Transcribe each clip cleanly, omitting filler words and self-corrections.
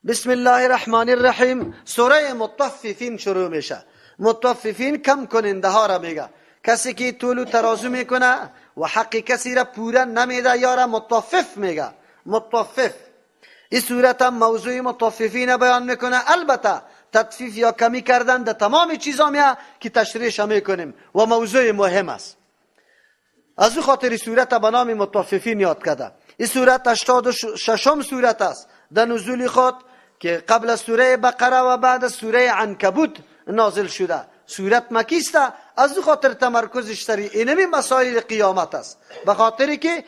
بسم الله الرحمن الرحیم. سوره مطففین شروع میشه. مطففین کم کننده ها را میگه، کسی که طول و ترازو میکنه و حق کسی را پورا نمیده یا را مطفف میگه. مطفف این سورت هم موضوع مطففین بیان میکنه. البته تطفیف یا کمی کردن در تمام چیزا میه که تشریح میکنیم و موضوع مهم است. از او خاطر سورت به نام مطففین یاد کرده. این سورت 86 سورت است در نزول خود که قبل از سوره بقره و بعد از سوره عنکبوت نازل شده. سورت مکی است، از او خاطر تمرکزش سر اینمی مسائل قیامت است، به خاطر که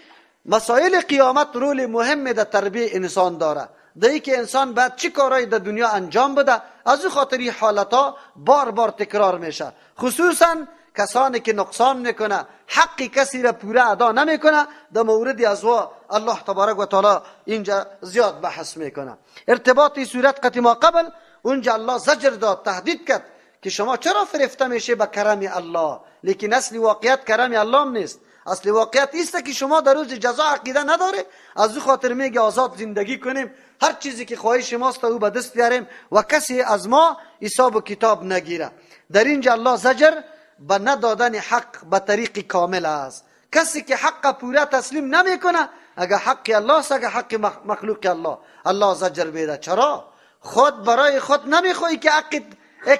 مسائل قیامت رول مهم در تربیه انسان داره، در که انسان باید چه کارایی در دنیا انجام بده. از او خاطر این حالتها بار بار تکرار میشه، خصوصا کسانی که نقصان میکنه، حق کسی را پوره ادا نمیکنه. در مورد از او الله تبارک و تعالی اینجا زیاد بحث میکنه. ارتباط صورت قتی ما قبل، اونجا الله زجر داد، تهدید کرد که شما چرا فریفته میشه به کرم الله، لیکن اصل واقعیت کرم الله نیست. اصل واقعیت ایست که شما در روز جزا عقیده نداره، از او خاطر میگه آزاد زندگی کنیم، هر چیزی که خواهش ماست او به دست بیاریم و کسی از ما حساب و کتاب نگیره. در اینجا الله زجر به ندادن حق به طریق کامل است. کسی که حق پورا تسلیم نمیکنه، اگه حق الله است اگه حق مخلوق الله، الله زجر میده. چرا؟ خود برای خود نمیخوای که حق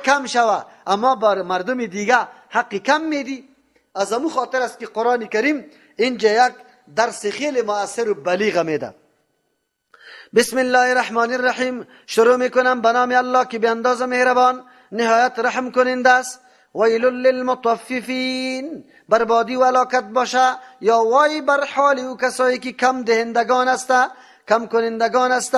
کم شوه، اما بر مردم دیگه حق کم میدی. از امو خاطر است که قرآن کریم اینجا یک درس خیلی مؤثر و بلیغ میده. بسم الله الرحمن الرحیم. شروع میکنم به نام الله که به اندازه مهربان نهایت رحم کننده است. ویل للمطففین، بربادی و هلاکت باشه یا وای بر حال او کسایی که کم دهندگان است، کم کنندگان است.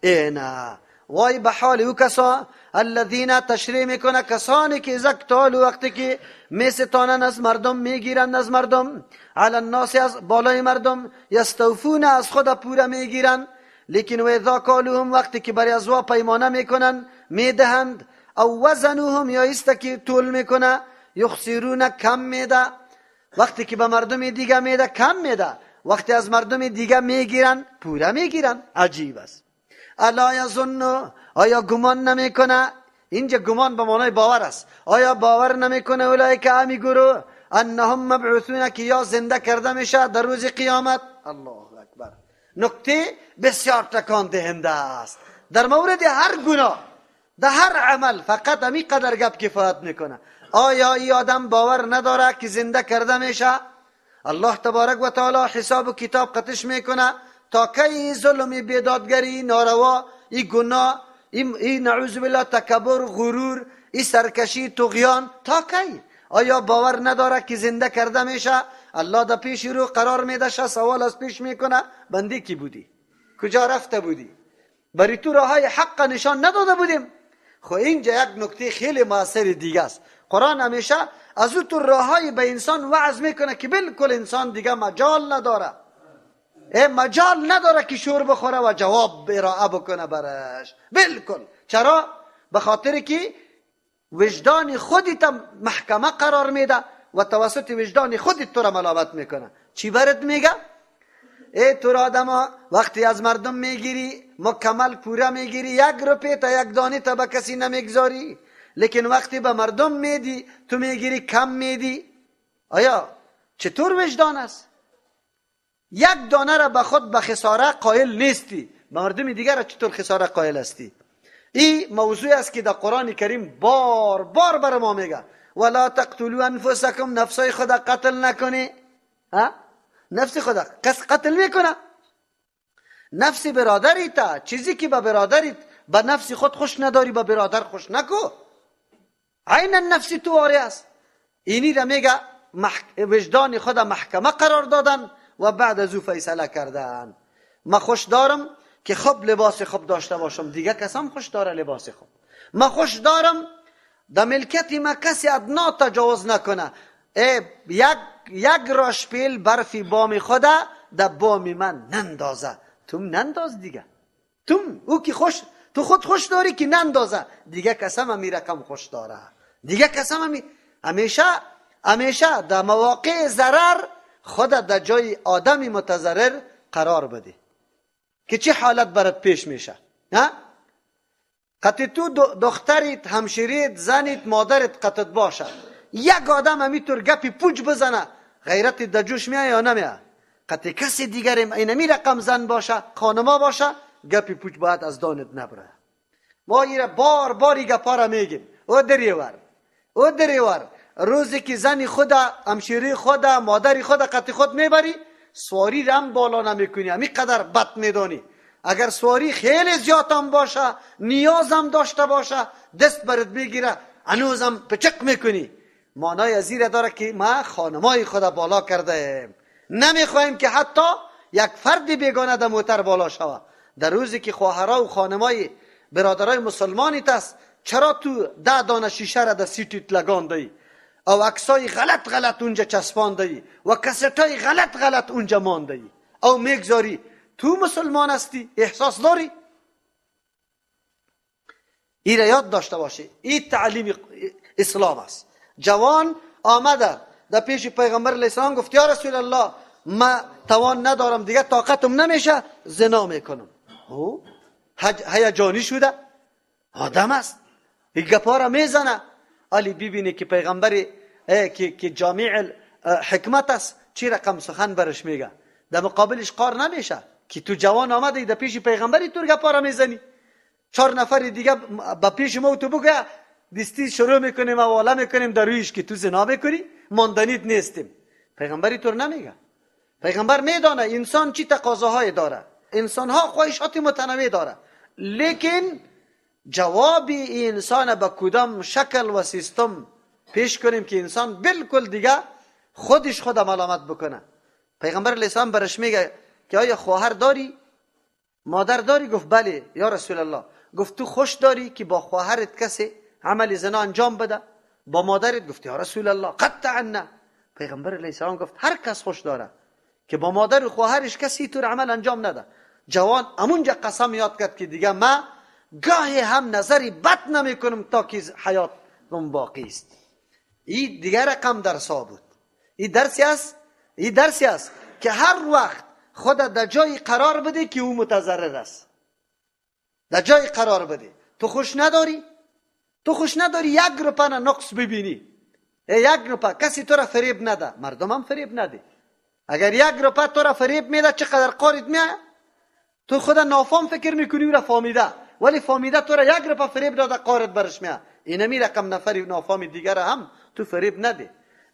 اینا وای به حال او کسا الذین تشریح میکنه کسانی که اذا اکتالوا، وقتی که میستانن از مردم، میگیرند از مردم، علی الناس از بالای مردم، یستوفون از خود پوره میگیرند، لیکن و اذا کالوهم وقتی که برای ازوا پیمانه میکنن میدهند، او وزنوهم یا است که طول میکنه، یخسرون کم میده. وقتی که به مردم دیگه میده کم میده، وقتی از مردم دیگه میگیرن پوره میگیرن. عجیب است. الا یظن، آیا گمان نمیکنه؟ اینجا گمان به معنای باور است. آیا باور نمیکنه اولئک امی گروه انهم مبعوثون که یا زنده کرده میشه در روز قیامت؟ الله اکبر. نکته بسیار تکان دهنده است در مورد هر گناه، در هر عمل. فقط امی قدر گپ کفایت میکنه. آیا ای آدم باور نداره که زنده کرده میشه؟ الله تبارک و تعالی حساب و کتاب قطش میکنه تا کی ظلم، بیدادگری، ناروا، ای گناه، ای نعوذ بالله تکبر، غرور، ای سرکشی، طغیان، تا کی؟ آیا باور نداره که زنده کرده میشه؟ الله در پیش رو قرار میده، سوال از پیش میکنه بندی کی بودی؟ کجا رفته بودی؟ برای تو راه های حق نشان نداده بودیم. خب اینجا یک نکته خیلی موثر دیگه است. قرآن همیشه از او تو راه به انسان وعظ میکنه که بالکل انسان دیگه مجال نداره، مجال نداره که شور بخوره و جواب ارائه بکنه برش بالکل. چرا؟ به خاطر که وجدان خودت محکمه قرار میده و توسط وجدان خودت تو را ملامت میکنه. چی برات میگه؟ ای تو آدم وقتی از مردم میگیری مکمل پوره میگیری، یک روپیه تا یک دانه تا به کسی نمیگذاری، لیکن وقتی به مردم میدی تو میگیری کم میدی. آیا چطور وجدان است؟ یک دانه را به خود به خساره قائل نیستی، به مردم دیگر را چطور خساره قائل هستی؟ این موضوع است که در قرآن کریم بار بار بر ما میگه ولا تقتلوا انفسکم، نفسای خود قتل نکنی. ها؟ نفس خود کس قتل میکنه؟ نفس برادری تا چیزی که به برادریت به نفس خود خوش نداری به برادر خوش نکو. عین نفس تو واری است. اینی را میگه وجدان خود محکمه قرار دادن و بعد از او فیصله کردن. ما خوش دارم که خوب لباس خوب داشته باشم، دیگه کسام خوش داره لباس خوب. ما خوش دارم در ملکیت ما کسی ادنا تجاوز نکنه. یک راشپیل برفی بام خدا در بام من نندازه. تو ننداز دیگه، تو او که خوش، تو خود خوش داری که نندازه، دیگه کسام همی رقم خوش داره، دیگه کسام همی. همیشه همیشه در مواقع ضرر خود در جای آدمی متضرر قرار بده که چه حالت برات پیش میشه. ها؟ قطع تو دختریت، همشیریت، زنیت، مادرت قطعت باشه، یک آدم همیطور گپی پوچ بزنه غیرت در جوش میایه یا نمیایه؟ قطع کسی دیگر اینمی رقم زن باشه، خانما باشه، گپی پوچ باید از دانت نبره. ما ایره بار باری گپا را میگیم. او دریور، او دریور، روزی که زن خود، همشیری خود، مادری خود قطع خود میبری، سواری رم بالا نمیکنی، همی قدر بد میدانی. اگر سواری خیلی زیاد هم باشه، نیازم داشته باشه، دست برات میگیره، هنوزم پچق میکنی. معنای از این داره که ما خانمای خود بالا کرده ایم، نمیخواهیم که حتی یک فرد بیگانه در موتر بالا شوه. در روزی که خواهرها و خانمای برادرای مسلمانی است، چرا تو 10 دانه شیشه را در سیتیت لگانده او عکسای غلط غلط اونجا چسبانده و کستای غلط غلط اونجا مانده او میگذاری؟ تو مسلمان هستی، احساس داری؟ این را یاد داشته باشی. این تعلیم اسلام است. جوان آمده در پیش پیغمبر علیه السلام گفت یا رسول الله، ما توان ندارم دیگه، طاقتم نمیشه، زنا میکنم. او هیجانی شده، آدم است، این گپا را میزنه. علی ببینه که پیغمبر که جامع حکمت است چی رقم سخن برش میگه، در مقابلش قار نمیشه که تو جوان آمده در پیش پیغمبری تو گپا را میزنی، 4 نفر دیگه با پیش ما تو بگه دستی شروع میکنیم حواله میکنیم در رویش که تو زنا میکنی، ماندنیت نیستیم. پیغمبری طور نمیگه. پیغمبر میدانه انسان چی تقاضاهای داره، انسان ها خواهشات متنوع داره، لیکن جواب انسان به کدام شکل و سیستم پیش کنیم که انسان بالکل دیگه خودش خود ملامت بکنه. پیغمبر علیه السلام برش میگه که آیا خواهر داری؟ مادر داری؟ گفت بله یا رسول الله. گفت تو خوش داری که با خواهرت کسی عمل زنا انجام بده؟ با مادرت؟ گفت یا رسول الله قطعا نه. پیغمبر علیه السلام گفت هر کس خوش داره که با مادر و خواهرش کسی طور عمل انجام نده. جوان همونجا قسم یاد کرد که دیگه ما گاهی هم نظری بد نمی کنم تا که حیات من باقی است. این دیگه رقم درس ها بود. این درسی است، این درسی است که هر وقت خود در جای قرار بده که او متضرر است، در جای قرار بده. تو خوش نداری، تو خوش نداری یک روپه نقص ببینی، یک روپه کسی تو را فریب نده، مردم هم فریب نده. اگر یک روپه تو را فریب میده چقدر قارت میاد، تو خود نافام فکر میکنی او را فامیده، ولی فامیده تو را یک روپه فریب داده قارت برش میاد. اینمی رقم نفری نافام دیگر هم تو فریب نده.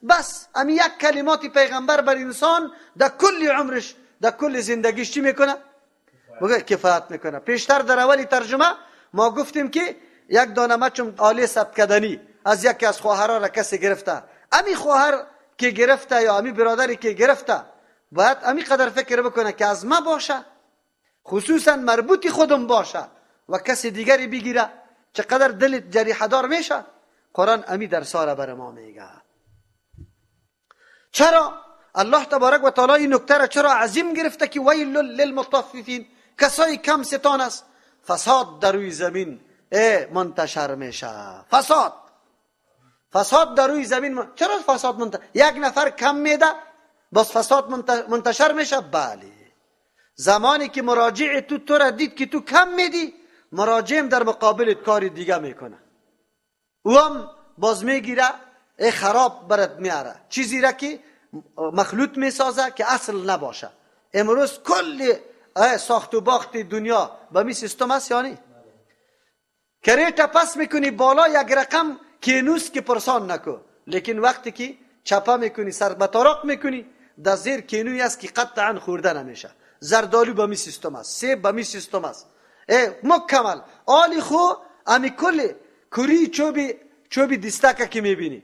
بس امی یک کلمات پیغمبر بر انسان در کل عمرش، در کل زندگیش چی میکنه؟ بگه کفایت میکنه. پیشتر در اولی ترجمه ما گفتیم که یک دانه مچم آلی ثبت کردنی از یکی از خواهرها را کسی گرفته، امی خواهر که گرفته یا امی برادری که گرفته باید امی قدر فکر بکنه که از ما باشه، خصوصا مربوطی خودم باشه و کسی دیگری بگیره، چقدر دلت جریحه دار میشه. قرآن امی درسا را بر ما میگه. چرا الله تبارک و تعالی این نکته را چرا عظیم گرفته که ویل للمطففین، کسایی کم ستان است، فساد در روی زمین منتشر میشه. فساد، فساد در روی زمین چرا فساد منتشر؟ یک نفر کم میده باز فساد منتشر میشه. بله، زمانی که مراجع تو را دید که تو کم میدی، مراجعم در مقابلت کار دیگه میکنه، او هم باز میگیره خراب برات میاره، چیزی را که مخلوط میسازه که اصل نباشه. امروز کل ساخت و باخت دنیا به می سیستم است، یعنی کریتا پس میکنی بالا یک رقم کینوس که پرسان نکو، لیکن وقتی که چپا میکنی سر به تاراق میکنی در زیر کینوی است که قطعا خورده نمیشه. زردالو به می سیستم است، سیب به می سیستم است، مکمل آلی خو امی کل کری چوبی دیستکه که میبینی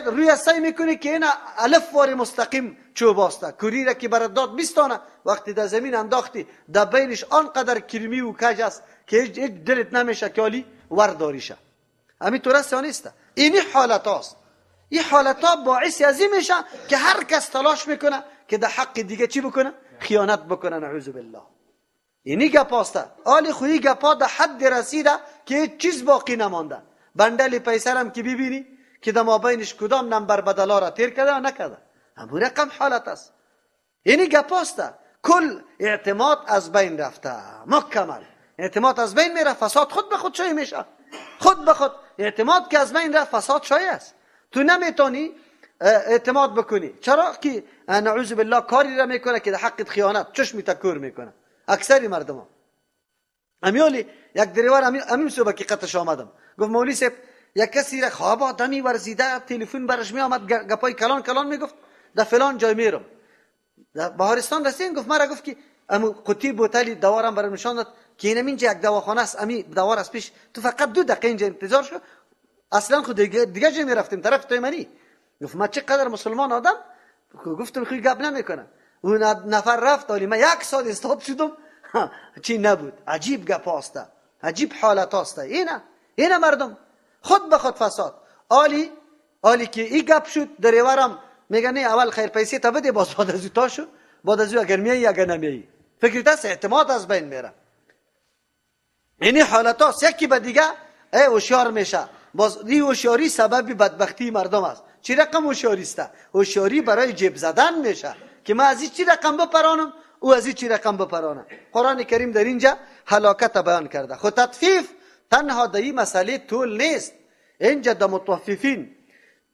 روی سعی میکنی که اینا الف وار مستقیم چوب است، کری را که برات داد 20 تانه وقتی در زمین انداختی در بینش آنقدر کرمی و کج است که هیچ دلت نمیشه که آلی ورداریشه. همین طور است یا نیست؟ اینی حالت هاست. این حالت ها باعث از این میشه که هر کس تلاش میکنه که در حق دیگه چی بکنه؟ خیانت بکنه، نعوذ بالله. اینی گپ هاست. آلی خویی گپ ها در حد رسیده که هیچ چیز باقی نمانده. بندل پیسرم که ببینی که در مابینش کدام نمبر بدلا را تیر کرده و نکرده، همون رقم حالت است. اینی گپ هاست. کل اعتماد از بین رفته مکمل. اعتماد از بین میره، فساد خود به خود شایع میشه. خود به خود اعتماد که از بین رفت، فساد شایع است. تو نمیتونی اعتماد بکنی. چرا که نعوذ بالله کاری را میکنه که در حق خیانت چشمی تکور میکنه. اکثری مردم ها امیالی یک دریوار امیم صبح که قطش آمدم، گفت مولوی صاحب یک کسی را خواب آدمی ورزیده، تلفن برش می آمد، گپای کلان کلان میگفت در فلان جای میرم. در بهارستان رسید، گفت مرا گفت که امو قوطی بوتلی دوارم برام نشان داد که اینم اینجا یک دواخانه است، امی دوار از پیش تو فقط 2 دقیقه اینجا انتظار شو، اصلا خود دیگه جای میرفتیم طرف تایمنی. گفت ما چقدر مسلمان آدم، گفتم خیلی گپ نمیکنه. اون نفر رفت، ولی من 1 سال استاد شدم چی نبود. عجیب گپ هاسته، عجیب حالت هاسته. اینه مردم خود به خود فساد. آلی که ای گپ شد دریورم میگه نه اول خیر پیسه تا بده، باز بعد از تا شو، بعد از اگر میایی اگر نمیایی. فکرت است اعتماد از بین میره. اینی حالت هاست، یکی به دیگه ای هوشیار میشه. باز این هوشیاری سبب بدبختی مردم است. چی رقم هوشیاری است؟ هوشیاری برای جیب زدن میشه که من از این چی رقم بپرانم، او از این چی رقم بپرانم. قرآن کریم در اینجا هلاکت بیان کرده. خود تطفیف تنها در این مسئله طول نیست. اینجا در متوففین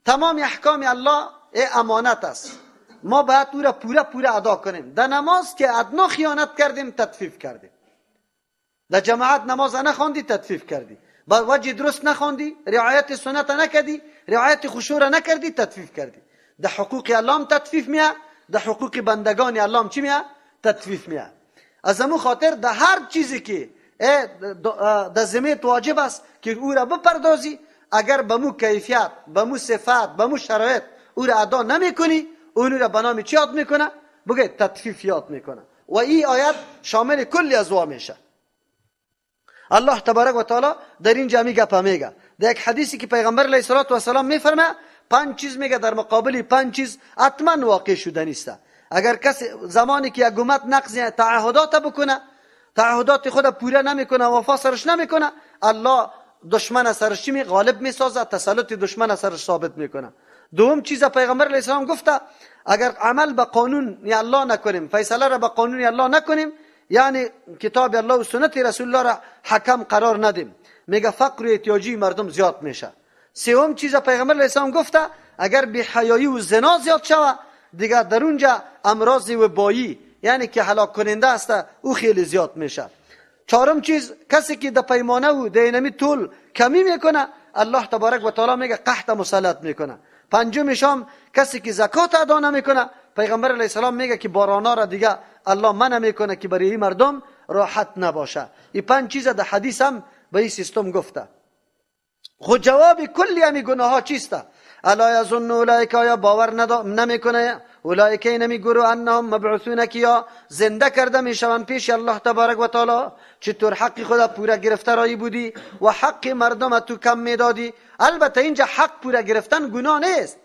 تمام احکام الله امانت است، ما باید او را پوره پوره ادا کنیم. در نماز که ادنا خیانت کردیم تطفیف کردیم، در جماعت نماز نخواندی تطفیف کردی، با وجه درست نخواندی، رعایت سنت نکردی، رعایت خشوع نکردی، تطفیف کردی. در حقوق الله تطفیف میه، در حقوق بندگان الله چی میه؟ تطفیف میه. از امو خاطر در هر چیزی که در ذمه واجب است که او را بپردازی، اگر به مو کیفیت، به مو صفت، به مو شرایط او را ادا نمیکنی، اون را به نام چی یاد میکنه؟ بگه تطفیف یاد میکنه. و این آیت شامل کلی از وا میشه. الله تبارک و تعالی در اینجا میگه میگه در یک حدیثی که پیغمبر علیه الصلاة والسلام میفرمه 5 چیز میگه، در مقابل 5 چیز حتما واقع شده نیست. اگر کسی زمانی که یک امت نقض تعهدات بکنه، تعهدات خود پوره نمیکنه، وفا سرش نمیکنه، الله دشمن سرش چی می غالب میسازه، تسلط دشمن سرش ثابت میکنه. دوم چیز پیغمبر علیه السلام گفته اگر عمل به قانون الله نکنیم، فیصله را به قانون الله نکنیم، یعنی کتاب الله و سنت رسول الله را حکم قرار ندیم، میگه فقر و احتیاجی مردم زیاد میشه. سوم چیز پیغمبر علیه السلام گفته اگر بی حیایی و زنا زیاد شوه، دیگه در اونجا امراض وبایی یعنی که هلاک کننده است او خیلی زیاد میشه. چهارم چیز کسی که در پیمانه و دینمی طول کمی میکنه، الله تبارک و تعالی میگه قحط مسلط میکنه. پنجمش هم کسی که زکات ادا نمیکنه، پیغمبر علیه السلام میگه که بارانا را دیگه الله منع میکنه که برای این مردم راحت نباشه. این 5 چیز در حدیث هم به این سیستم گفته. خود جواب کلی همی گناه ها چیست؟ الا یظن اولئک، یا باور نمیکنه اولئک نمی گروه انهم مبعوثون، که یا زنده کرده میشوند پیش الله تبارک و تعالی. چطور حق خدا پوره گرفته رایی بودی و حق مردم تو کم میدادی. البته اینجا حق پوره گرفتن گناه نیست،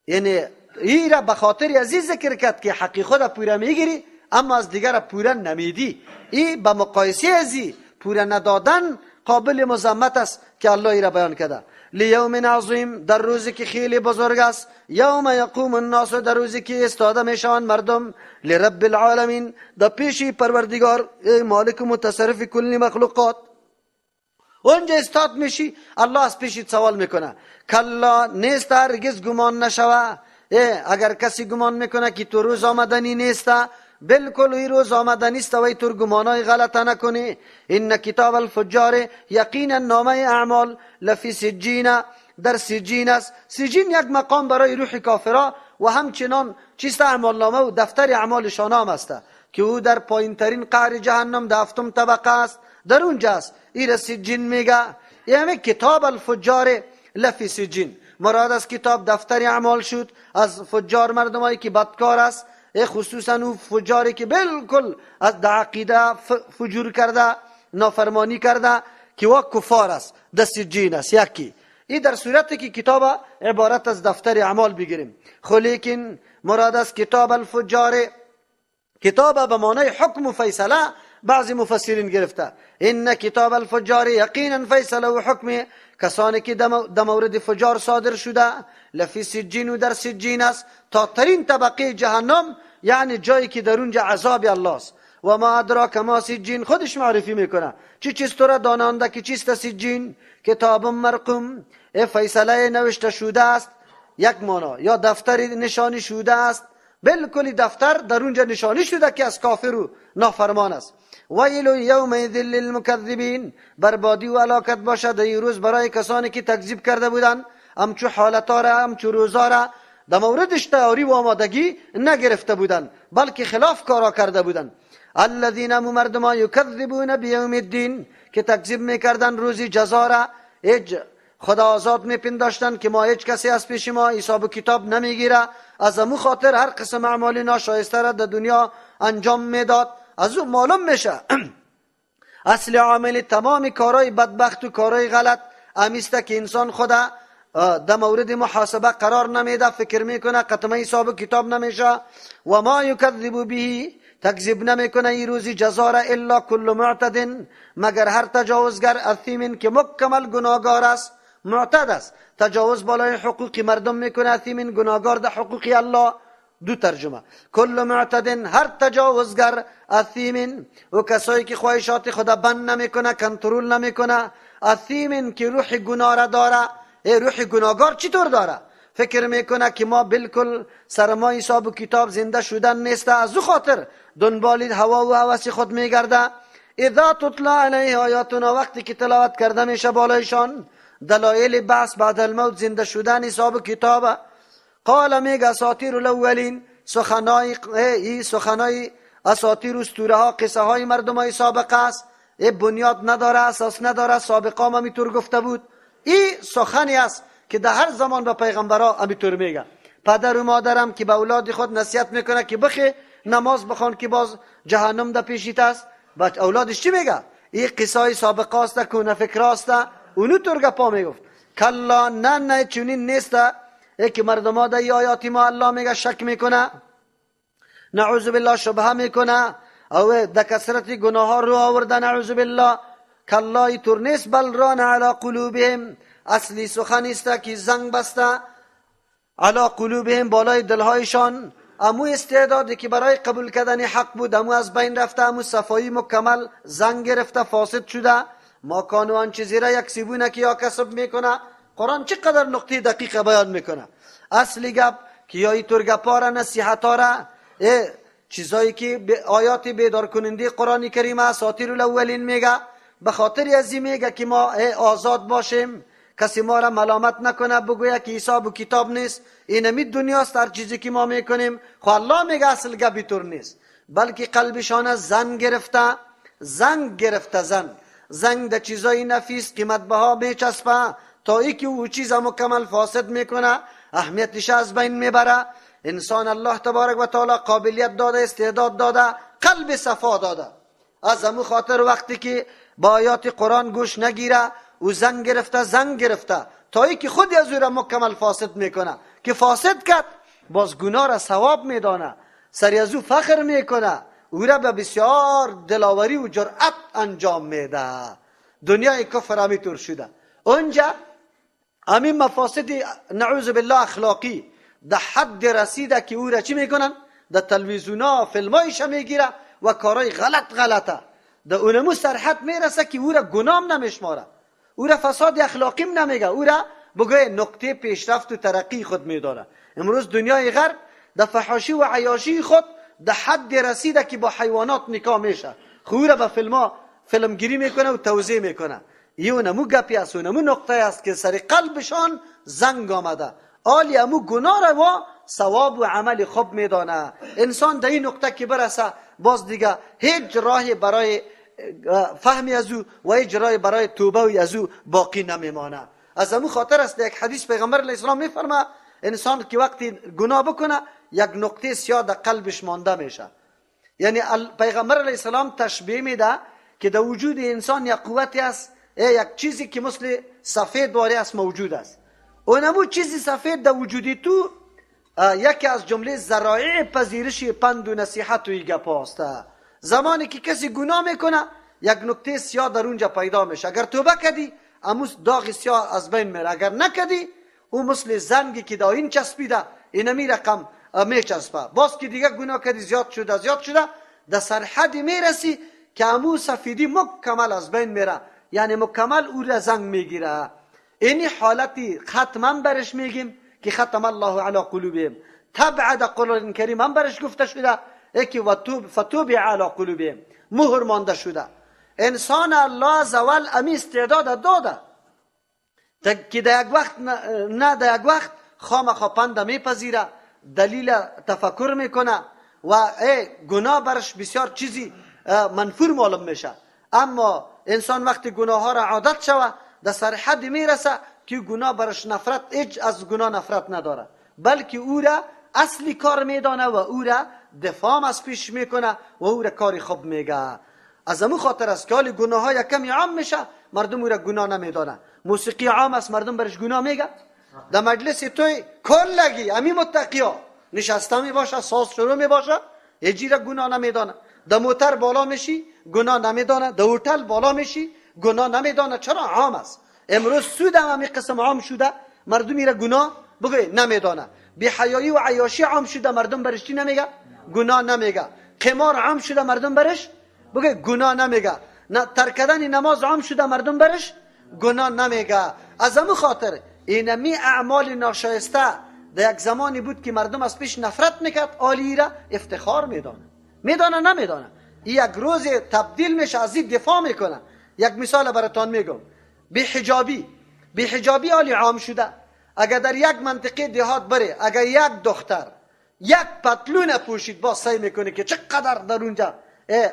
یعنی ای را به خاطر عزیز ذکر کرد که حق خدا پوره میگیری اما از دیگر پوره نمیدی. ای به مقایسه ازی پوره ندادن قابل مذمت است که الله ای را بیان کرده. لیوم عظیم، در روزی که خیلی بزرگ است. یوم یقوم الناس، در روزی که ایستاده میشوند مردم. لرب العالمین، در پیش پروردگار مالک و متصرف کل مخلوقات. اونجا استاد میشی، الله از پیشت سوال میکنه. کلا، نیست هرگز گمان نشوه. اگر کسی گمان میکنه که تو روز آمدنی نیست، بالکل ای روز آمدنی است و ای تو گمانای غلط نکنی. ان کتاب الفجار، یقینا نامه اعمال لفی سجین، در سجین است. سجین یک مقام برای روح کافرا و همچنان چیست اعمال نامه و دفتر اعمال شانام است که او در پایین ترین قعر جهنم در 7 طبقه است، در اونجا است. ای سجین میگه، یعنی کتاب الفجار لفی سجین، مراد از کتاب دفتر اعمال شد از فجار، مردمایی که بدکار است، خصوصا او فجاری که بالکل از عقیده فجور کرده، نافرمانی کرده، که وا کفار است، در سجین است. یکی ای در صورتی که کتاب عبارت از دفتر اعمال بگیریم. خو لیکن مراد از کتاب الفجار، کتاب به معنای حکم و فیصله بعضی مفسرین گرفته. ان کتاب الفجار یقینا فیصله و حکم کسانی که در مورد فجار صادر شده، لفی سجین و در سجین است، تا ترین طبقه جهنم، یعنی جایی که در اونجا عذاب الله است. و ما ادراک ما سجین، خودش معرفی میکنه چی چیز تو را دانانده که چیست سجین. کتاب مرقوم، فیصله نوشته شده است، یک مانا، یا دفتر نشانی شده است، بالکل دفتر در اونجا نشانی شده که از کافر و نافرمان است. ویل یومئذ للمکذبین، بربادی و هلاکت باشد این روز برای کسانی که تکذیب کرده بودند، همچو حالتا را همچو روزا را در موردش تیاری و آمادگی نگرفته بودند، بلکه خلاف کارا کرده بودند. الذین مردما یکذبون بیوم الدین، که تکذیب میکردن روزی جزا را، هیچ خدا آزاد میپنداشتن که ما هیچ کسی از پیش ما حساب و کتاب نمیگیره، از امو خاطر هر قسم اعمال ناشایسته را در دنیا انجام میداد. از او معلوم میشه اصل عامل تمام کارهای بدبخت و کارهای غلط امیسته که انسان خدا در مورد محاسبه قرار نمیده، فکر میکنه قطمه حساب و کتاب نمیشه. و ما یکذب به، تکذیب نمیکنه ای روزی جزا را، الا کل معتد، مگر هر تجاوزگر، اثیم که مکمل گناهگار است، معتد است، تجاوز بالای حقوق مردم میکنه، اثیم گناهگار در حقوق الله. دو ترجمه، کل معتد هر تجاوزگر، اثیم و کسایی که خواهشات خدا بند نمیکنه، کنترل نمیکنه، اثیم که روح گناه را داره. ای روح گناهگار چطور داره؟ فکر میکنه که ما بالکل سرمایه حساب و کتاب زنده شدن نیست، از او خاطر دنبال هوا و هوس خود میگرده. اذا تطلع علیه آیاتنا، وقتی که تلاوت کرده میشه بالایشان دلایل بعث بعد الموت، زنده شدن حساب و کتاب، قال میگه اساطیر الاولین، سخنای اساطیر اسطوره ها، قصه های مردم های سابقه است، ای بنیاد نداره، اساس نداره، سابقه هم همیطور گفته بود. ای سخنی است که در هر زمان به پیغمبرا همیطور میگه. پدر و مادرم که به اولاد خود نصیحت میکنه که بخی نماز بخوان که باز جهنم در پیشیت است، بعد اولادش چی میگه؟ ای قصه های سابقه است، کونه فکر است، اونو طور گپا میگفت. کلا، نه نه چنین نیست، ای که مردم ها در آیات ما الله میگه شک میکنه، نعوذ بالله شبهه میکنه، او در کثرت گناه ها رو آورده، نعوذ بالله. کلا ایطور نیست، بل ران علی قلوبهم، اصلی سخن است که زنگ بسته علی قلوبهم، بالای دلهایشان. امو استعدادی که برای قبول کردن حق بود امو از بین رفته، امو صفایی مکمل زنگ گرفته، فاسد شده. ما کانوا آن چیزی را یکسبونه که یا کسب میکنه. قرآن چقدر نقطه دقیق بیان میکنه. اصلی گپ که یا ایطور گپا را، نصیحت ها را، چیزایی که آیات بیدار کننده قرآن کریم اساطیر الاولین میگه، به خاطر از این میگه که ما آزاد باشیم، کسی ما را ملامت نکنه، بگویه که حساب و کتاب نیست، اینمی دنیاست هر چیزی که ما میکنیم. خو الله میگه اصل گپ ایطور نیست، بلکه قلبشان زن گرفته، زنگ گرفته، زنگ در چیزای نفیس قیمت بها میچسبه تا ای که او چیز مکمل فاسد میکنه، اهمیتش از بین میبره. انسان الله تبارک و تعالی قابلیت داده، استعداد داده، قلب صفا داده. از همون خاطر وقتی که با آیات قرآن گوش نگیره، او زنگ گرفته، زنگ گرفته تا ای که خود از او را مکمل فاسد میکنه. که فاسد کرد باز گناه را ثواب میدانه، سری از او فخر میکنه، او را به بسیار دلاوری و جرأت انجام میده. دنیای کفر همیطور شده. اونجا همین مفاسد نعوذ بالله اخلاقی در حد رسیده که او را چی میکنن؟ در تلویزیون ها فیلمایش میگیره و کارهای غلط غلطه. در اونمو سرحد میرسه که او را گنام نمیشماره، او را فساد اخلاقیم نمیگه، او را بگوی نقطه پیشرفت و ترقی خود میداره. امروز دنیای غرب در فحاشی و عیاشی خود در حد رسیده که با حیوانات نکاح میشه، خو او را به فیلم فیلمگیری میکنه و توزیع میکنه. اونمو گپی است، اونمو نقطه است که سر قلبشان زنگ آمده. آلی امو گناه را و ثواب و عمل خوب میدانه. انسان در این نقطه که برسه باز دیگه هیچ راهی برای فهمی از او و هیچ راهی برای توبه از او باقی نمیمانه. از امو خاطر است یک حدیث پیغمبر علیه السلام میفرما انسان که وقتی گناه بکنه یک نقطه سیاه در قلبش مانده میشه. یعنی پیغمبر علیه السلام تشبیه میده که در وجود انسان یک قوتی است، یک چیزی که مثل سفید واری است موجود است. اونمو چیزی سفید در وجودی تو یکی از جمله ذرایع پذیرش پند و نصیحت و گپ است. زمانی که کسی گناه میکنه یک نکته سیاه در اونجا پیدا میشه. اگر توبه کردی اموس داغ سیاه از بین میره، اگر نکردی او مثل زنگی که در این چسبیده اینمی رقم میچسبه. باز که دیگه گناه کردی زیاد شده زیاد شده، در سرحد میرسی که امو سفیدی مکمل از بین میره، یعنی مکمل او را زنگ میگیره. اینی حالتی ختم برش میگیم که ختم الله علی قلوبهم، تبع در قرآن کریم هم برش گفته شده یکی فتوبع علی قلوبهم، مهر مانده شده. انسان الله زوال امی استعداد داده که در یک وقت نه در یک وقت خامخا پند میپذیره، دلیل تفکر میکنه و گناه برش بسیار چیزی منفور معلوم میشه. اما انسان وقتی گناه ها را عادت شوه در سرحد میرسه که گناه برش نفرت، هیچ از گناه نفرت نداره، بلکه او را اصلی کار میدانه و او را دفاع از پیش میکنه و او را کاری خوب میگه. از امو خاطر است که حال گناه ها کمی عام میشه، مردم او را گناه نمیدانه. موسیقی عام است، مردم برش گناه میگه. در مجلس توی کلگی امی متقیا نشسته میباشه، ساز شروع میباشه، هیچ را گناه نمیدانه. در موتر بالا میشی گناه نمیدانه، در هتل بالا میشی گناه نمیدانه. چرا؟ عام است. امروز سود هم همین قسم عام شده، مردم را گناه بگه نمیدانه. بی حیایی و عیاشی عام شده، مردم برش چی نمیگه؟ گناه نمیگه. قمار عام شده، مردم برش بگه گناه نمیگه. ترک کردن نماز عام شده، مردم برش گناه نمیگه. از همون خاطر اینمی اعمال ناشایسته در یک زمانی بود که مردم از پیش نفرت میکرد، عالی را افتخار میدانه. میدانه نمیدانه. این یک روز تبدیل میشه، از این دفاع میکنه. یک مثال براتان میگم، بی حجابی عالی عام شده. اگر در یک منطقه دهات بره، اگر یک دختر یک پتلون پوشید، باز سعی میکنه که چقدر در اونجا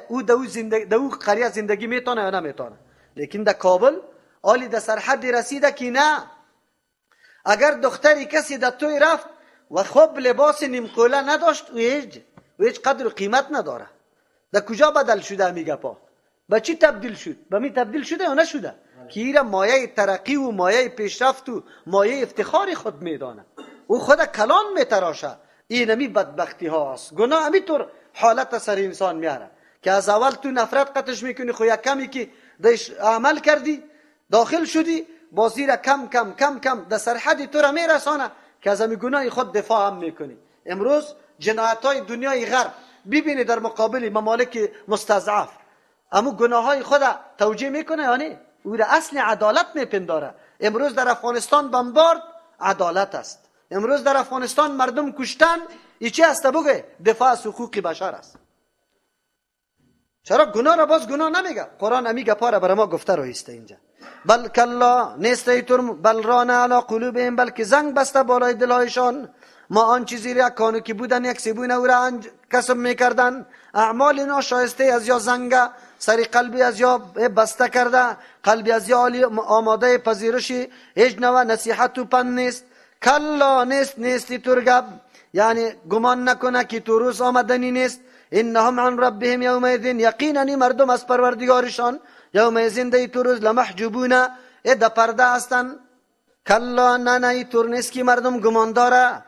او در او قریه زندگی میتونه یا نمیتونه. لیکن در کابل عالی در سرحد رسیده که نه، اگر دختری کسی در توی رفت و خوب لباس نیمکوله نداشت، او هیچ قدر و قیمت نداره. در کجا بدل شده میگه پا؟ به چی تبدیل شد؟ به می تبدیل شده یا نشده؟ که ایره مایه ترقی و مایه پیشرفت و مایه افتخار خود میدانه، او خود کلان میتراشه. اینمی بدبختی هاست. گناه همینطور حالت سر انسان میاره که از اول تو نفرت قطش میکنی، خو یک کمی که دش عمل کردی داخل شدی، بازی را کم کم کم کم در سرحد تو را میرسانه که از همی گناه خود دفاع هم میکنی. امروز جنایت های دنیای غرب ببینی در مقابل ممالک مستضعف، اما گناه های خود توجیه میکنه، یعنی او را اصل عدالت میپنداره. امروز در افغانستان بمبارد عدالت است. امروز در افغانستان مردم کشتن ای چی است؟ بگه دفاع از حقوق بشر است. چرا گناه را باز گناه نمیگه؟ قرآن امی گپا را برای ما گفته رو ایسته اینجا. بل کلا نیست ایتور بل ران علی قلوبهم، بلکه زنگ بسته بالای دلهایشان. ما آن چیزی را کانو که بودن یک سیبون او را کسب میکردن. اعمال ناشایسته از یا زنگ سری قلبی از یا بسته کرده، قلبی از یا آماده پذیرش هیچ نوع نصیحت و پند نیست. کلا نیست نیستی ترگب، یعنی گمان نکنه که تو روز آمدنی نیست. انهم عن ربهم یومئذ، یقینا مردم از پروردگارشان یومئذ دی تو روز لمحجوبون، ده پرده هستن. کلا نه نه تور نیست که مردم گمان داره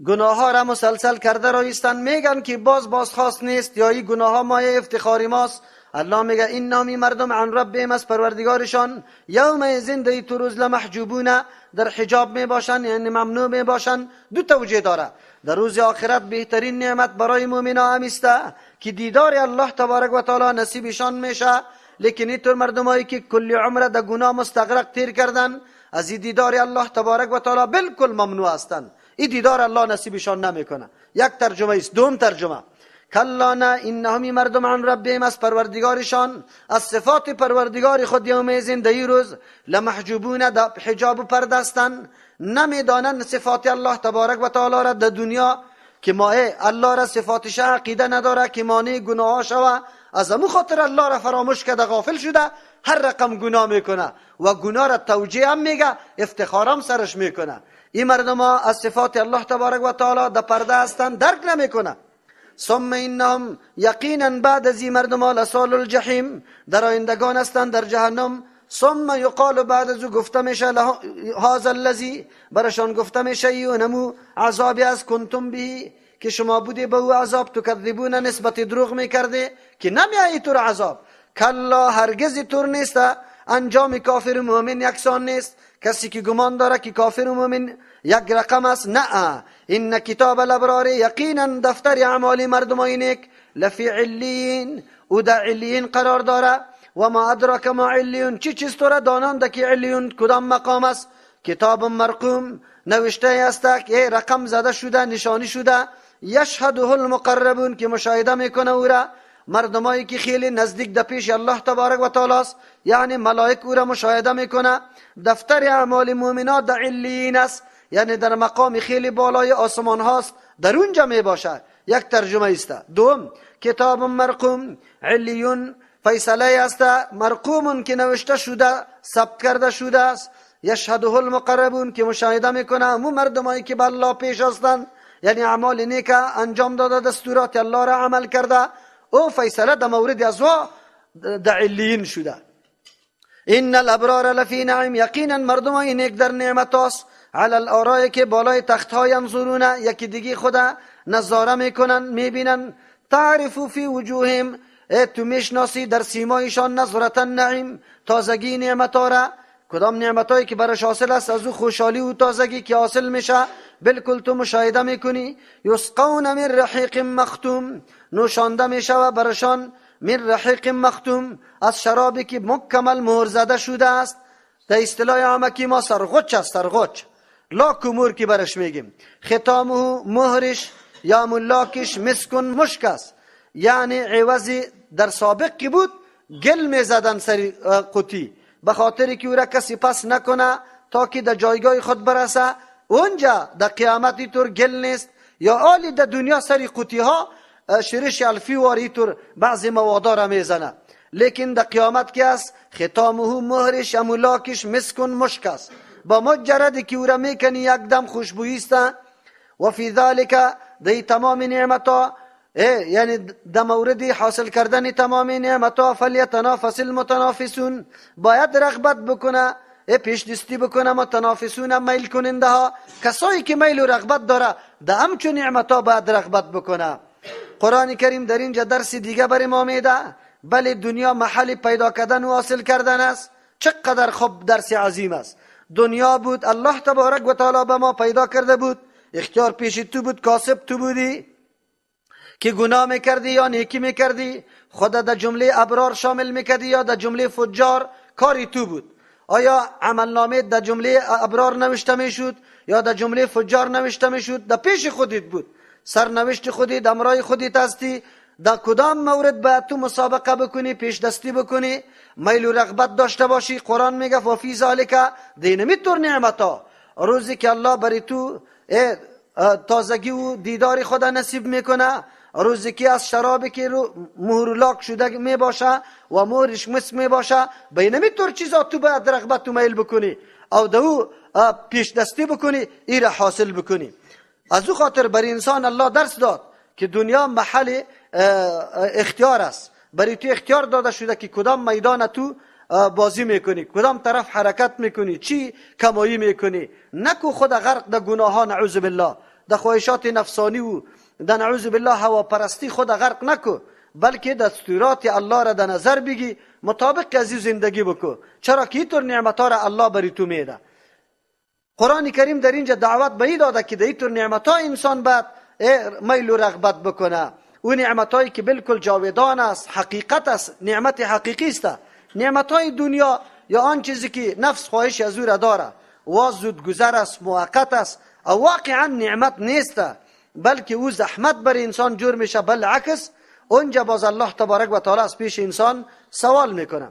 گناه ها را مسلسل کرده را ایستن، میگن که باز بازخواست نیست یا این گناه ها مایه افتخاری ماست. الله میگه این نامی مردم عن ربهم از پروردگارشان یومئذ دی تو روز لمحجوبون، در حجاب می باشن، یعنی ممنوع می باشن. دو توجیه داره. در روز آخرت بهترین نعمت برای مؤمنا همیسته که دیدار الله تبارک و تعالی نصیبشان میشه. لیکن اینطور مردمایی که کل عمر در گناه مستغرق تیر کردن، از این دیدار الله تبارک و تعالی بالکل ممنوع هستند. این دیدار الله نصیبشان نمیکنه. یک ترجمه است. دوم ترجمه کلا نه انهم مردم عن ربهم از پروردگارشان، از صفات پروردگار خود یومئذ در روز لمحجوبون، در حجاب و پرده هستند. نمیدانند صفات الله تبارک و تعالی را در دنیا که ماه الله را صفاتش عقیده نداره که مانع گناه شوه، از امو خاطر الله را فراموش کرده غافل شده، هر رقم گناه میکنه و گناه را توجیه هم میگه، افتخارم سرش میکنه. این مردم ها از صفات الله تبارک و تعالی در پرده هستند، درک نمیکنه. ثم انهم یقینا بعد از این مردم ها لصال الجحیم، در آیندگان هستند در جهنم. ثم یقال بعد از او گفته میشه هذا الذی، برشان گفته میشه اونمو عذابی از کنتم به که شما بودی به او عذاب، تکذبون نسبت دروغ میکرده که نمیایی تور عذاب. کلا هرگز تور نیست، انجام کافر و مؤمن یکسان نیست. کسی که گمان داره که کافر و مؤمن یک رقم است، نه. ان کتاب الابرار، یقینا دفتر اعمال مردمای نیک، لفی علیین، او در علیین قرار داره. و ما ادراک ما علیون، چی چیز تو را دانانده که علیون کدام مقام است؟ کتاب مرقوم، نوشته است که رقم زده شده، نشانی شده. یشهده المقربون، که مشاهده میکنه او را مردمایی که خیلی نزدیک در پیش الله تبارک و تعالی است، یعنی ملائک او را مشاهده میکنه. دفتر اعمال مؤمنات در علیین است، یعنی در مقام خیلی بالای آسمان هاست، در اونجا می باشه. یک ترجمه است. دوم، کتاب مرقوم، علیون فیصله است، مرقوم که نوشته شده، ثبت کرده شده است. یشهده المقربون، که مشاهده میکنه همون مردمایی که به الله پیش هستند، یعنی اعمال نیک انجام داده، دستورات الله را عمل کرده، او فیصله در مورد از وا در علیین شده. ان الابرار لفی نعیم، یقینا مردمای نیک در نعمت است. علی الارائک، که بالای تخت ها ینظرون، یکی دیگه خدا نظاره میکنن، میبینن. تعرف فی وجوههم، تو میشناسی در سیمایشان نظرة النعیم، تازگی نعمت ها را، کدام نعمت هایی که برش حاصل است از او خوشحالی و تازگی که حاصل میشه بالکل تو مشاهده میکنی. یسقون من رحیق مختوم، نوشانده میشه و برشان من رحیق مختوم، از شرابی که مکمل مهر زده شده است. در اصطلاح عامکی ما سرغچ است، سرغچ لاک و مور که برش میگیم. ختامه، مهرش یا ملاکش مسکن مشک است، یعنی عوضی در سابق که بود گل میزدن سر قوطی، به خاطر که او را کسی پس نکنه تا که در جایگاه خود برسه. اونجا در قیامت طور گل نیست، یا آلی در دنیا سر قوطی ها شرش الفی واری طور بعضی موادا را میزنه، لیکن در قیامت که است ختامه، مهرش، امولاکش مسکن مشک است. با مجرد که او را میکنی یک دم خوشبویی است. و فی ذلک، دی تمام نعمت ها، یعنی در مورد حاصل کردن تمام نعمت ها، فلیتنافس المتنافسون، باید رغبت بکنه، پیش دستی بکنه متنافسون، میل کننده ها، کسایی که میل و رغبت داره در همچون نعمت ها باید رغبت بکنه. قرآن کریم در اینجا درس دیگه برای ما میده، بله دنیا محل پیدا کردن و حاصل کردن است. چقدر خوب درس عظیم است. دنیا بود، الله تبارک و تعالی به ما پیدا کرده بود، اختیار پیش تو بود، کاسب تو بودی که گناه میکردی یا نیکی میکردی، خدا در جمله ابرار شامل میکردی یا در جمله فجار، کاری تو بود. آیا عملنامه در جمله ابرار نوشته میشد یا در جمله فجار نوشته میشد؟ در پیش خودت بود، سرنوشت خودت، امرای خودت هستی. در کدام مورد باید تو مسابقه بکنی، پیش دستی بکنی، میل و رغبت داشته باشی. قرآن میگه و فی ذلک، دینمی طور نعمتا، روزی که الله برای تو تازگی و دیدار خدا نصیب میکنه، روزی که از شرابی که رو مهر لاک شده می باشه و مهرش مس می باشه، بینمی طور چیزا تو باید رغبت و میل بکنی او دو پیش دستی بکنی، ای را حاصل بکنی. از او خاطر برای انسان الله درس داد که دنیا محل اختیار است، برای تو اختیار داده شده که کدام میدان تو بازی میکنی، کدام طرف حرکت میکنی، چی کمایی میکنی. نکو خود غرق در گناه ها، نعوذ بالله، در خواهشات نفسانی و در نعوذ بالله هواپرستی خود غرق نکو، بلکه دستورات الله را در نظر بگی، مطابق از زندگی بکو، چرا که اینطور نعمت ها را الله بری تو میده. قرآن کریم در اینجا دعوت به این داده که در اینطور نعمت ها انسان باید میل و رغبت بکنه. او نعمت هایی که بالکل جاودان است، حقیقت است، نعمت حقیقی است. نعمت های دنیا یا آن چیزی که نفس خواهش از او را داره، و زود گذر است، موقت است، او واقعا نعمت نیست، بلکه او زحمت بر انسان جور میشه. بالعکس اونجا باز الله تبارک و تعالی از پیش انسان سوال میکنه.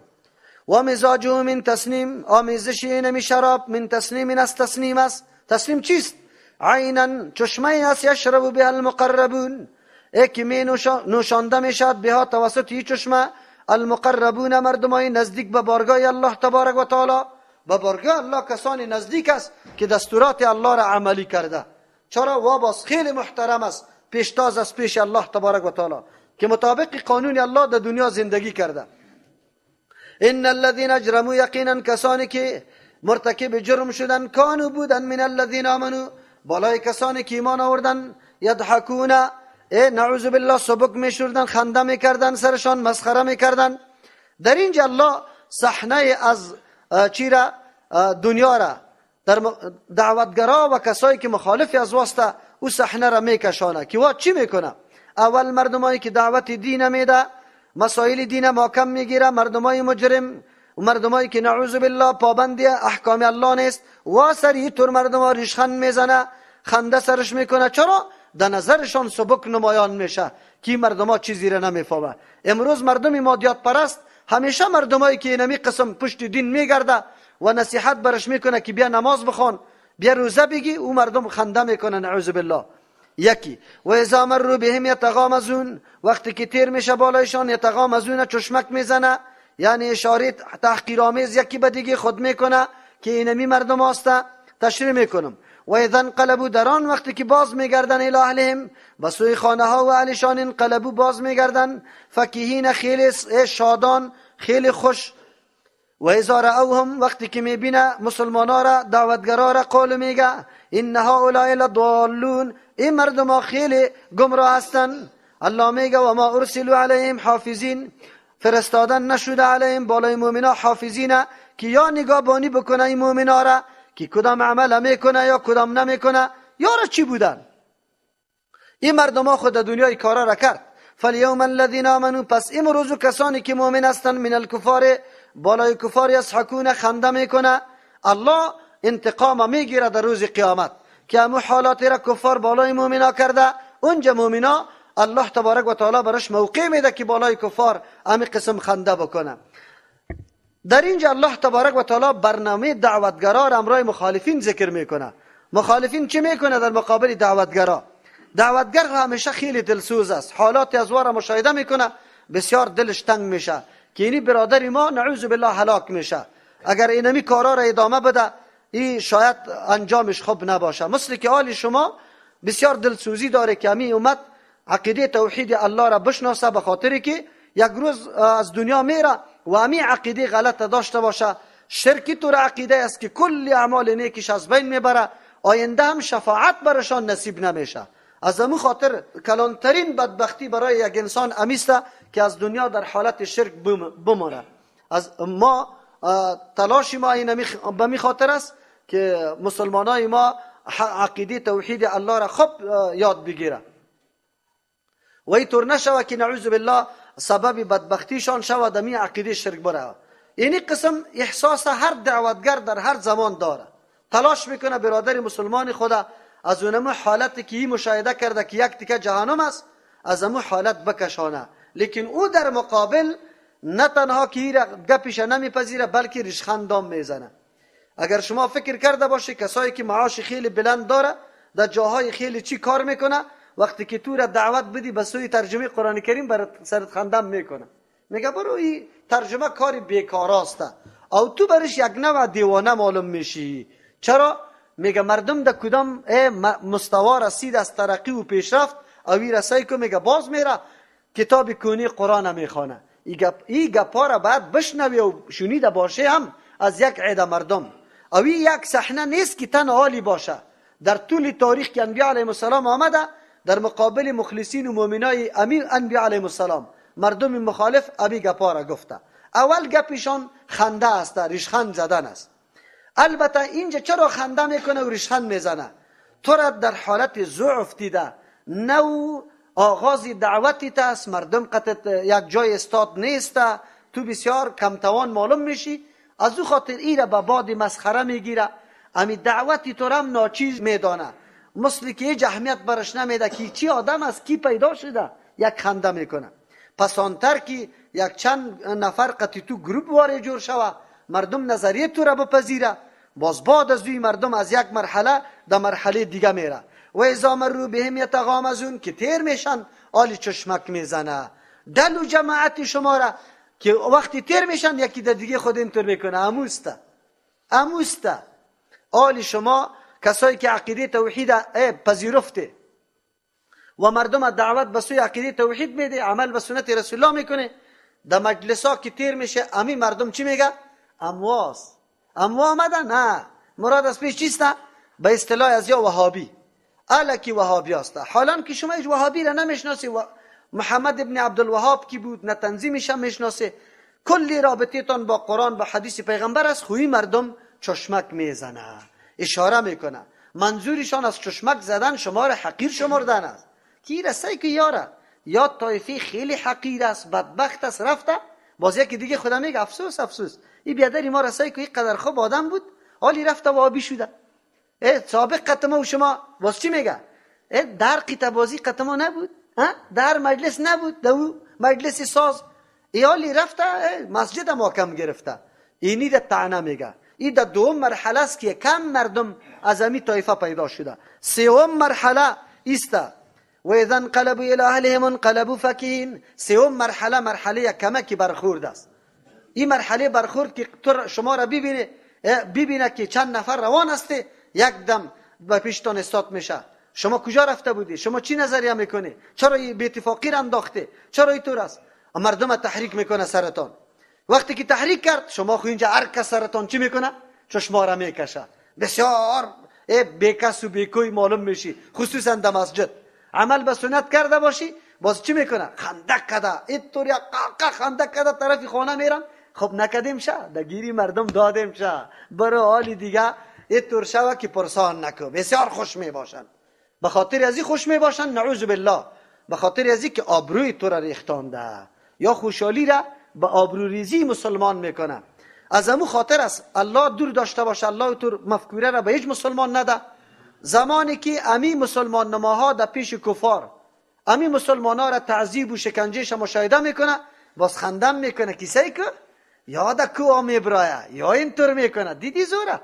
و مزاجه من تسنیم، آمیزش اینمی شراب من تسنیم است، تسنیم است. تسنیم چیست؟ عینا، چشمه است، یشرب بها المقربون، ای که می نوشانده میشد بها توسط این چشمه، المقربون، مردمای نزدیک به بارگاه الله تبارک و تعالی. به بارگاه الله کسانی نزدیک است که دستورات الله را عملی کرده. چرا؟ واباس خیلی محترم است، پیشتاز است پیش الله تبارک و تعالی که مطابق قانون الله در دنیا زندگی کرده. ان الذين اجرموا، یقینا کسانی که مرتکب جرم شدن، کانوا بودن، من الذين آمنوا، بالای کسانی که ایمان آوردن، یضحکون، ای نعوذ بالله سبک میشوردن، خنده میکردن، سرشان مسخره میکردن. در اینجا الله صحنه از چی را، دنیا را در دعوتگرا و کسایی که مخالف از واسطه او صحنه را میکشانه که وا چی میکنه. اول مردمایی که دعوت دین میده، مسائل دین محکم میگیره، مردمای مجرم و مردمایی که نعوذ بالله پابند احکام الله نیست، و سری طور مردم ریشخند میزنه، خنده سرش میکنه. چرا؟ در نظرشان سبک نمایان میشه که مردم ها چیزی را نمیفهمه. امروز مردم مادیات پرست همیشه مردمایی که اینمی قسم پشت دین میگرده و نصیحت برش میکنه که بیا نماز بخوان، بیا روزه بگی، او مردم خنده میکنه نعوذ بالله. یکی و اذا مروا بهم یتغامزون، وقتی که تیر میشه بالایشان یتغامزون، چشمک میزنه، یعنی اشاره تحقیرآمیز یکی به دیگه خود میکنه که اینمی مردم هسته. تشریح میکنم. و اذا انقلبوا، در آن وقتی که باز میگردن الی اهلهم، به سوی خانه ها و اهلشان، انقلبوا باز میگردن، فکهین، خیلی شادان، خیلی خوش. و اذا رأوهم، وقتی که میبینه مسلمانا را، دعوتگرا را، قول میگه ان هؤلاء لضالون، این مردم ها خیلی گمراه هستن. الله میگه و ما ارسلوا علیهم حافظین، فرستادن نشده علیهم بالای مؤمنا حافظین، که یا نگاهبانی بکنه این مؤمنا را که کدام عمل میکنه یا کدام نمیکنه، یا را چی بودن. این مردم ها خود دنیای کارا را کرد. فالیوم الذین آمنوا، پس امروز کسانی که مؤمن هستند، من الکفار، بالای کفار، یضحکون، خنده میکنه. الله انتقام میگیره در روز قیامت که امو حالات را کفار بالای مؤمنا کرده، اونجا مؤمنا الله تبارک و تعالی براش موقع میده که بالای کفار امی قسم خنده بکنه. در اینجا الله تبارک و تعالی برنامه دعوتگرا را امرای مخالفین ذکر میکنه. مخالفین چی میکنه در مقابل دعوتگرا؟ دعوتگر همیشه خیلی دلسوز است، حالات از را مشاهده میکنه، بسیار دلش تنگ میشه که اینی برادر ما نعوذ بالله هلاک میشه، اگر اینمی کارا را ادامه بده این شاید انجامش خوب نباشه. مثل که حال شما بسیار دلسوزی داره که امی امت عقیده توحید الله را بشناسه، به خاطر که یک روز از دنیا میره و امی عقیده غلط داشته باشه. شرکی طور عقیده است که کل اعمال نیکش از بین میبره، آینده هم شفاعت برشان نصیب نمیشه. از امو خاطر کلانترین بدبختی برای یک انسان امیسته که از دنیا در حالت شرک بمونه. از ما تلاش ما این به می خاطر است که مسلمانای ما عقیده توحید الله را خوب یاد بگیره و اینطور نشوه که نعوذ بالله سبب بدبختیشان شود امی عقیده شرک بره. اینی قسم احساس هر دعوتگر در هر زمان داره، تلاش میکنه برادر مسلمان خدا از اونمو حالتی که این مشاهده کرده که یک تیکه جهنم است از امو حالت بکشانه، لیکن او در مقابل نه تنها که این گپش نمیپذیره بلکه ریشخندام میزنه. اگر شما فکر کرده باشی کسایی که معاش خیلی بلند داره در جاهای خیلی چی کار میکنه، وقتی که تو را دعوت بدی به سوی ترجمه قرآن کریم برات سرت خندم میکنه، میگه برو این ترجمه کاری بیکاراست، او تو برش یک نوع دیوانه معلوم میشی. چرا؟ میگه مردم در کدام مستوا رسید از ترقی و پیشرفت، اوی رسای که میگه باز میره کتاب کونی قرآن میخوانه. ای گپا را باید بشنوی و شنیده باشه هم از یک عده مردم. اوی یک صحنه نیست که تن عالی باشه. در طول تاریخ که انبیاء علیهم السلام آمده در مقابل مخلصین و مؤمنای امیر انبیاء علیهم السلام مردم مخالف ابی گپا را گفته. اول گپشان خنده است، ریشخند زدن است. البته اینجا چرا خنده میکنه و ریشخند میزنه؟ تو را در حالت ضعف دیده، نو آغاز دعوتی است، مردم قطعت یک جای استاد نیست، تو بسیار کمتوان معلوم میشی، از او خاطر ایره به باد مسخره میگیره، امی دعوتی تو را هم ناچیز میدانه، مثل که هیچ اهمیت برش نمیده که چی آدم است، کی پیدا شده، یک خنده میکنه. پسانتر که یک چند نفر قطعی تو گروپ واره جور شوه، مردم نظریه تو را بپذیره، باز بعد از دوی مردم از یک مرحله در مرحله دیگه میره. و اذا مروا بهم یتغامزون، که تیر میشن آلی چشمک میزنه دل و جماعت شما را، که وقتی تیر میشن یکی در دیگه خود اینطور میکنه، اموسته اموسته. آلی شما کسایی که عقیده توحید پذیرفته و مردم دعوت به سوی عقیده توحید میده، عمل به سنت رسول الله میکنه، در مجلس ها که تیر میشه امی مردم چی میگه؟ امواس اموا آمده؟ نه، مراد از پیش چیست؟ به اصطلاح از یا وهابی، الکی وهابی است. حالا که شما هیچ وهابی را نمیشناسی، محمد ابن عبدالوهاب کی بود نه تنظیمش هم میشناسی، کلی رابطه تان با قرآن با حدیث پیغمبر است، خوی مردم چشمک میزنه، اشاره میکنه، منظورشان از چشمک زدن شما را حقیر شمردن است. کی رسای که یاره یا طایفه خیلی حقیر است، بدبخت است، رفته. باز یکی دیگه خدا میگه افسوس افسوس، این بیادری ما رسای که اینقدر خوب آدم بود، حالی رفته و آبی شده. سابق قطمه و شما باز چی میگه؟ در قطع بازی قطمه نبود، در مجلس نبود، در مجلس ساز ایالی رفته مسجد ما کم گرفته. اینی در طعنه میگه. این در دوم مرحله است که کم مردم از امی طایفه پیدا شده. سوم مرحله ایسته و اذا انقلبوا الى اهلهم انقلبوا فکهین. سوم مرحله مرحله کمکی برخورد است. این مرحله برخورد که شما را ببینه، ببینه که چند نفر روان هسته، یک دم به پیشتان استاد میشه. شما کجا رفته بودی؟ شما چی نظریه میکنی؟ چرا این بی‌اتفاقی را انداخته؟ چرا اینطور است؟ مردم تحریک میکنه سرتان. وقتی که تحریک کرد شما خو اینجا هر کس سرتان چی میکنه؟ چشما را میکشه. بسیار بیکس و بیکوی معلوم میشی، خصوصا در مسجد. عمل به سنت کرده باشی باز چی میکنه؟ خندق کده، اینطور یک قاقه خندق کده طرف خانه میرن. خب نکدیم شه، در گیری مردم دادیم شه، برو حالی دیگه اینطور شوه که پرسان نکو. بسیار خوش میباشن، به خاطر ازی خوش میباشن، نعوذ بالله، به خاطر ازی که آبروی تو را ریختانده یا خوشحالی را به آبروریزی مسلمان میکنه. از امو خاطر است الله دور داشته باشه، الله تو مفکوره را به هیچ مسلمان نده. زمانی که امی مسلمان نماها در پیش کفار امی مسلمان ها را تعذیب و شکنجهش مشاهده میکنه، باز خندم میکنه کیسه که یا در کوه میبرایه یا اینطور میکنه. دیدی زوره؟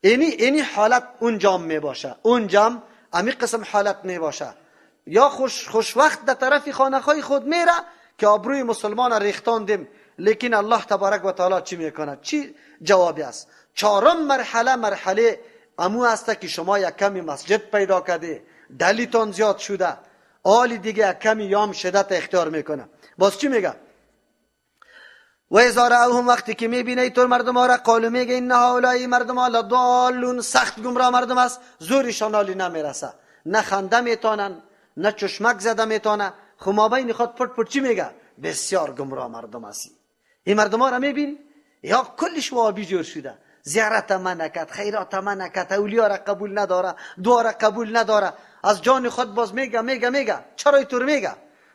اینی حالت اونجام میباشه، اونجام امی قسم حالت میباشه. یا خوشوقت در طرف خانه های خود میره که آبروی مسلمان را ریختاندیم، لیکن الله تبارک و تعالی چی میکنه؟ چی جوابی است؟ چهارم مرحله مرحله امو است که شما یک کمی مسجد پیدا کرده، دلیتان زیاد شده، آلی دیگه یک کمی یام شدت اختیار میکنه. باز چی میگه؟ و اذا رأوهم، وقتی که میبینه اینطور مردم ها را، قالو میگه ان هؤلاء مردم ها لضالون، سخت گمراه مردم است، زورشان آلی نمیرسه، نه خنده میتونن نه چشمک زده میتونه، خو مابین خود پت پت چی میگه؟ بسیار گمراه مردم هستی. این مردم ها را میبینی یا کلش وابی جور شده، زیارت من نکرد، خیرات من نکرد، اولیا را قبول نداره، دعا را قبول نداره، از جان خود باز میگه میگه میگه. چرا اینطور میگه؟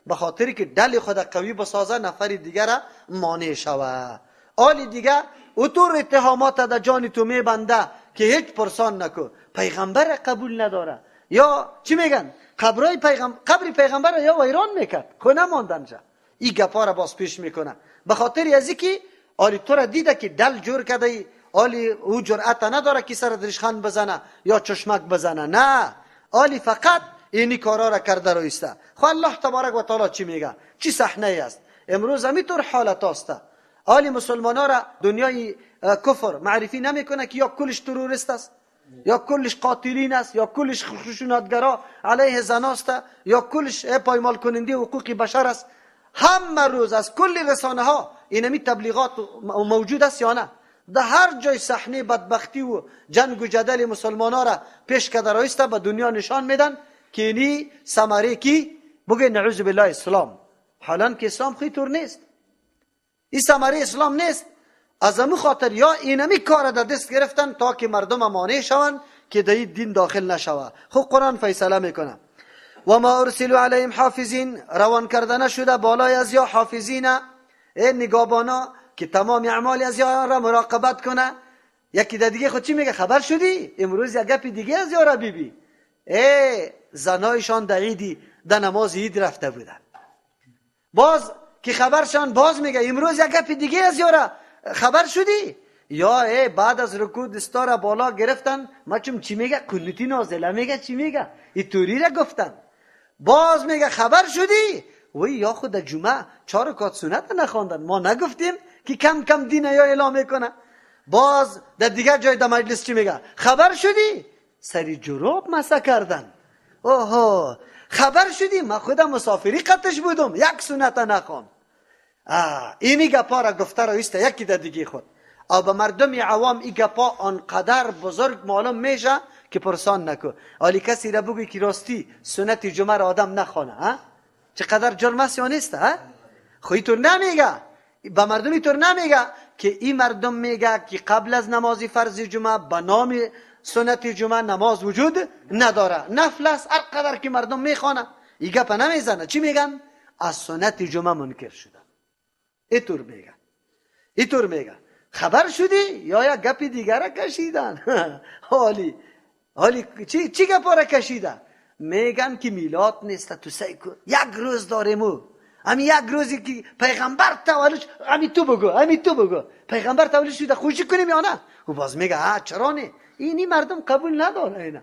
به خاطری که دل خود قوی بسازه، نفر دیگر را مانع شوه. آلی دیگه اوتور اتهامات در جان تو میبنده که هیچ پرسان نکو. پیغمبر قبول نداره، یا چی میگن؟ قبر پیغمبر یا ویران میکرد، خو نماندن جا. این گپا را باز پیش میکنه به خاطر از اینکه آلی تو را دیده که دل جور کرده ای، آلی او جرأت نداره که سر درشخند بزنه یا چشمک بزنه، نه، آلی فقط اینی کارا را کرده رویسته. خو الله تبارک و تعالی چی میگه؟ چی صحنه است؟ امروز همینطور حالت است. آلی مسلمان ها را دنیای کفر معرفی نمیکنه که یا کلش تروریست است، یا کلش قاتلین است، یا کلش خشونتگرا علیه زناست، یا کلش پایمال کننده حقوق بشر است. همه روز از کل رسانه ها اینمی تبلیغات موجود است یا نه؟ در هر جای صحنه بدبختی و جنگ و جدل مسلمان ها را پیش کرده رایسته به دنیا نشان میدن که اینی ثمره کی بگه نعوذ بالله اسلام. حالا که اسلام خیلی طور نیست، این ثمره اسلام نیست. از امو خاطر یا اینمی کار در دست گرفتن تا که مردم مانع شوند که در دین داخل نشوه. خب قرآن فیصله میکنه و ما ارسلوا علیهم حافظین، روان کرده نشده بالای از یا حافظین، ای نگابانا که تمام اعمال از یا را مراقبت کنه. یکی در دیگه خود چی میگه؟ خبر شدی امروز یک گپی دیگه از یا را بیبی، ای زنایشان در عیدی در نماز عید رفته بودن. باز که خبرشان باز میگه امروز یک گپی دیگه از یا را خبر شدی، یا ای بعد از رکوع دستا را بالا گرفتن، ما چون چی میگه؟ قنوتی نازله میگه، چی میگه؟ این توری را گفتن. باز میگه خبر شدی وی یا خود جمعه 4 رکعت سنت نخواندن، ما نگفتیم که کم کم دین یا اعلام میکنه. باز در دیگر جای در مجلس چی میگه؟ خبر شدی سری جروب مسح کردن، اوه خبر شدی ما خودم مسافری قطش بودم یک سنت نخوان. اینی گپا را گفته را ایسته یکی در دیگه خود. او به مردم عوام این گپا آنقدر بزرگ معلوم میشه که پرسان نکو. آلی کسی را بگوی که راستی سنت جمعه را آدم نخوانه، ها؟ چقدر جرم است یا نیست؟ ها؟ خو اینطور نمیگه، به مردم اینطور نمیگه که این مردم میگه که قبل از نماز فرض جمعه به نام سنت جمعه نماز وجود نداره، نفل است هر قدر که مردم میخوانه. این گپ نمیزنه. چی میگن؟ از سنت جمعه منکر شدن. اینطور میگن، اینطور میگن. خبر شدی یا یک گپ دیگر را کشیدن؟ حالی حالی چی گپ را کشیدن؟ میگن که میلاد نیست. تو سعی کن یک روز داریم، همین یک روزی که پیغمبر تولد، همین تو بگو، همین تو بگو پیغمبر تولد شده خوشی کنیم یا نه؟ او باز میگه ها چرا نه؟ اینی مردم قبول نداره، اینا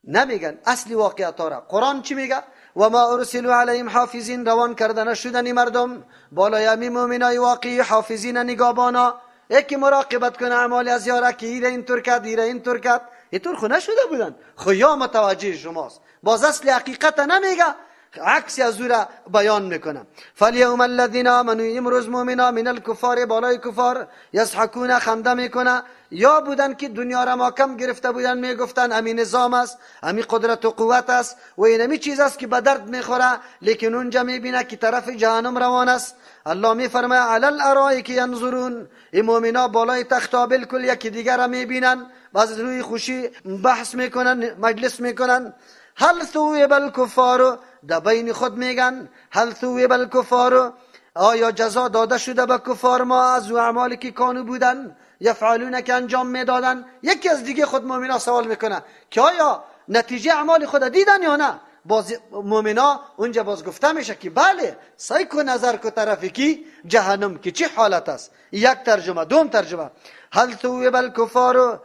نمیگن اصلی واقعیت را. قرآن چی میگه؟ و ما ارسلوا علیهم حافظین، روان کرده نشدن مردم بالای امی مؤمنای واقعی حافظین نگابانا، یکی مراقبت کنه اعمال از یاره که ایره اینطور کرد، ایره اینطور کرد. اینطور خو نشده بودن. خو یا متوجه شماست، باز اصل حقیقت نمیگه، عکس از او را بیان میکنه. فالیوم الذین آمنوا، امروز مؤمنا من الکفار بالای کفار یضحکون خنده میکنه. یا بودن که دنیا را ما کم گرفته بودن، میگفتن امی نظام است، امی قدرت و قوت است و اینمی چیز است که به درد میخوره، لیکن اونجا میبینه که طرف جهنم روان است. الله میفرماید علی الارائک ینظرون، این مؤمنا بالای تختا بالکل یکی دیگر را میبینن، باز روی خوشی بحث میکنن، مجلس میکنن. هل ثوب الکفار، در بین خود میگن هل ثوب الکفار، آیا جزا داده شده به کفار ما از اعمالی که کانو بودن یفعلون که انجام میدادن؟ یکی از دیگه خود مؤمنا سوال میکنه که آیا نتیجه اعمال خود دیدن یا نه؟ باز مؤمنا اونجا باز گفته میشه که بله، سعی کن نظر کو طرف کی جهنم که چه حالت است. یک ترجمه. دوم ترجمه هل ثوب الکفار،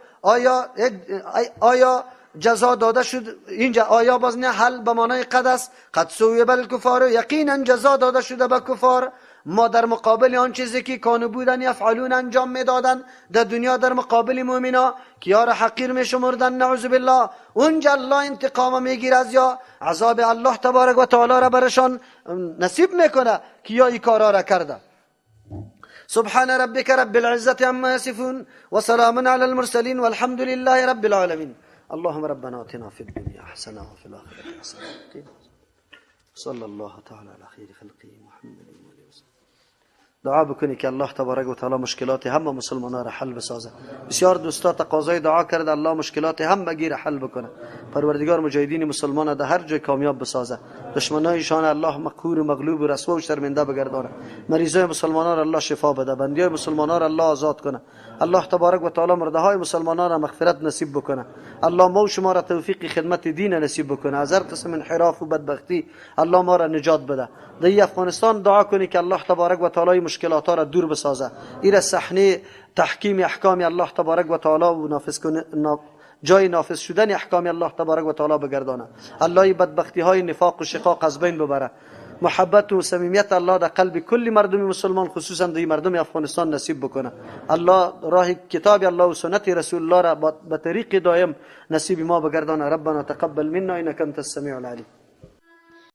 آیا جزا داده شد اینجا؟ آیا باز نه، حل به معنای قد است. قد ثوب الکفار، یقینا جزا داده شده به کفار ما در مقابل آن چیزی که کانو بودن یفعلون انجام میدادن در دنیا، در مقابل مؤمنا که یار حقیر میشمردن نعوذ بالله. اونجا الله انتقام میگیره از یا عذاب الله تبارک و تعالی را برشان نصیب میکنه که یا این کارا را کرده. سبحان ربک رب العزة عما يصفون وسلام على المرسلين والحمد لله رب العالمين. اللهم ربنا آتنا في الدنيا حسنة وفي الآخرة حسنة صلى الله تعالى على خير خلقه محمد وآله وسلم. دعا بکنی که الله تبارک و تعالی مشکلات همه مسلمانان را حل بسازه. بسیار دوستا تقاضای دعا کرده الله مشکلات همگی را حل بکنه. پروردگار مجاهدین مسلمان در هر جای کامیاب بسازه. دشمنایشان الله مقهور و مغلوب و رسوا و شرمنده بگردانه. مریضای مسلمانان را الله شفا بده. بندیای مسلمانان را الله آزاد کنه. الله تبارک و تعالی مرده های مسلمانان را مغفرت نصیب بکنه. الله ما و شما را توفیق خدمت دین نصیب بکنه. از هر قسم انحراف و بدبختی الله ما را نجات بده. در افغانستان دعا کنی که الله تبارک و تعالی مشکلات را دور بسازه. ایره صحنه تحکیم احکام الله تبارک و تعالی و نافذ کنه، جای نافذ شدن احکام الله تبارک و تعالی بگردانه. الله بدبختی های نفاق و شقاق از بین ببره. محبت و صمیمیت الله در قلب کل مردم مسلمان خصوصا در مردم افغانستان نصیب بکنه. الله راه کتاب الله و سنت رسول الله را به طریق دائم نصیب ما بگردانه. ربنا تقبل منا انك انت السميع العليم.